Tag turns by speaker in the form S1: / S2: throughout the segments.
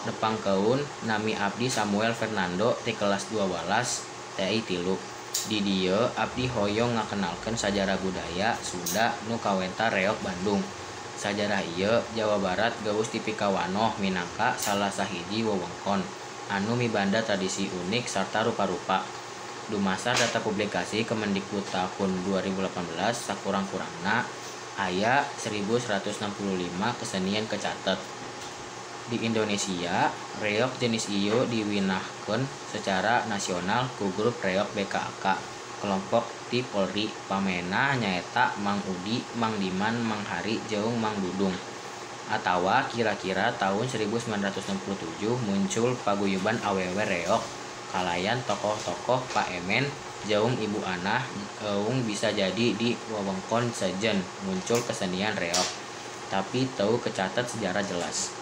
S1: Nepangkeun nami abdi Samuel Fernando ti kelas 12 TI 3. Di dieu abdi hoyong ngakenalkeun sajarah budaya Sunda nu kawentar Reog Bandung. Sajarah ieu Jawa Barat geuus dipikawanoh minangka salah sahiji wewengkon anu mibanda tradisi unik sarta rupa-rupa. Dumasar data publikasi Kemendikbud tahun 2018 sakurang-kurangna aya 1165 kesenian kecatet. Di Indonesia, reog jenis ieu diwinahkeun secara nasional ku grup Reog BKAK, kelompok ti Polri. Pamaenna nyaeta Mang Udi, Mang Diman, Mang Hari jeung Mang Dudung. Atawa kira-kira tahun 1967 muncul paguyuban awewe reog kalayan tokoh-tokoh Pa Emen jeung Ibu Anah eung bisa jadi di wewengkon sejen muncul kesenian reog, tapi teu kecatet sejarah jelas.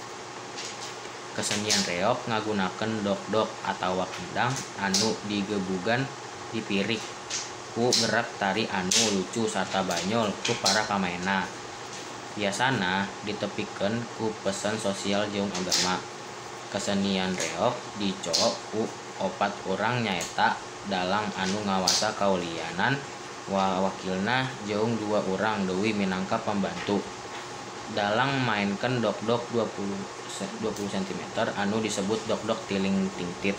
S1: Kesenian reog ngagunakeun dogdog atawa kendang anu digebugan dipirik ku gerak tari anu lucu sarta banyol ku para pamaenna. Biasana ditepikeun ku pesan sosial jeung agama. Kesenian reog dicook ku opat urang nyaeta dalang anu ngawasa kaulinan, wakilna jeung dua urang deui minangka pambantu. Dalang maenkeun dogdog 20 cm anu disebut dogdog tiling tingtit.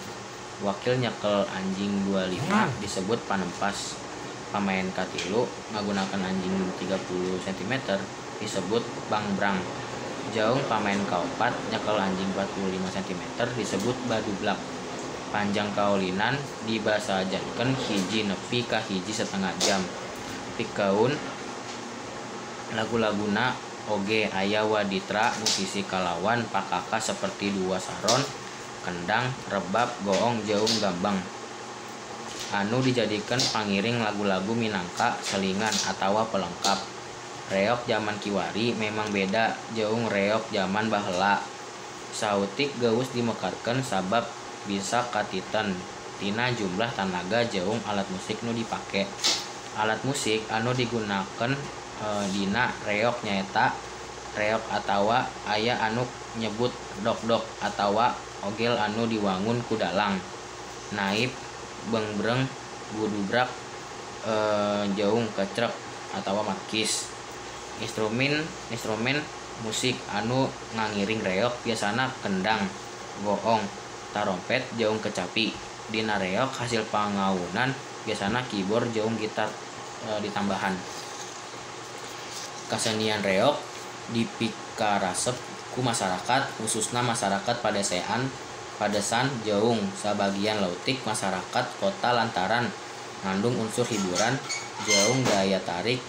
S1: Wakil nyekel anjing 25 disebut panempas. Pamaen katilu ngagunakeun anjing 30 cm disebut bangbrang. Jeung pamaen kaopat nyekel anjing 45 cm disebut badublak. Panjang kaulinan dibasajankeun 1 nepi ka 1,5 jam. Pikeun lagu-laguna oge aya waditra musisi kalawan pakakas seperti dua saron, kendang, rebab, goong jeung gambang anu dijadikeun pangiring lagu-lagu minangka selingan atawa pelengkap. Reog jaman kiwari memang beda jeung reog jaman baheula. Sautik geuus dimekarkeun sabab bisa katiten tina jumlah tanaga jeung alat musik nu dipake. Alat musik anu digunakeun dina reog nyaeta reog atawa aya anu nyebut dogdog atawa ogel anu diwangun ku dalang, naib, bengbreng, gudubrak, jeung kecrek atawa markis. Instrumen musik anu ngangiring reog biasana kendang, goong, tarompet jeung kecapi. Dina reog hasil pangaunan biasana keyboard jeung gitar ditambahan. Kasenian reog dipikarasep ku masyarakat, khususna masyarakat padesan jeung sabagian leutik masyarakat kota lantaran ngandung unsur hiburan jeung daya tarik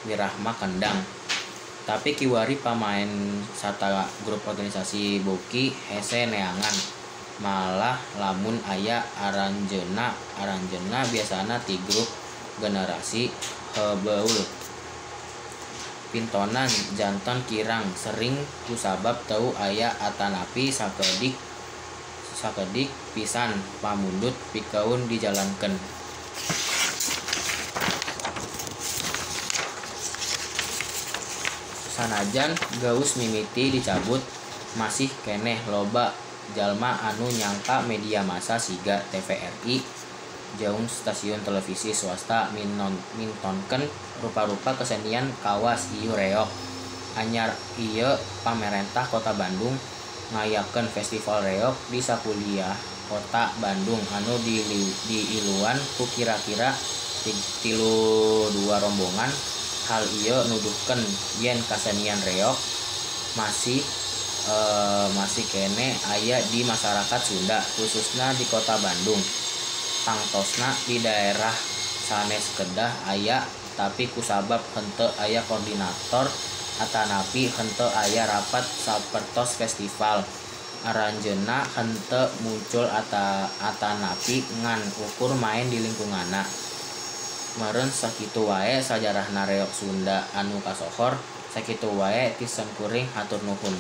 S1: wirahma kendang. Tapi kiwari pamaen sarta grup organisasi beuki hese neangan. Malah lamun aya aranjeunna biasana ti grup generasi heubeul. Pintonan janten kirang sering kusabab teu aya atanapi sakedik pisan pamundut pikeun dijalankeun. Sanajan geuus mimiti dicabut, masih keneh loba jalma anu nyangka media massa siga TVRI jeung stasiun televisi swasta mintonkeun rupa-rupa kesenian kawas ieu reog. Anyar ieu pamarentah Kota Bandung ngayakeun festival reog di sakuliah Kota Bandung anu diiluan ku kira-kira 32 rombongan. Hal ieu nuduhkeun yen kasenian reog masih keneh aya di masyarakat Sunda khususna di Kota Bandung. Tangtosna di daerah sanes kedah aya, tapi kusabab henteu aya koordinator atanapi henteu aya rapat sapertos festival. Aranjeunna henteu muncul atanapi ngan ukur maen di lingkunganna. Meureun sakitu wae sajarahna reog Sunda anu kasohor, sakitu wae ti simkuring hatur nuhun.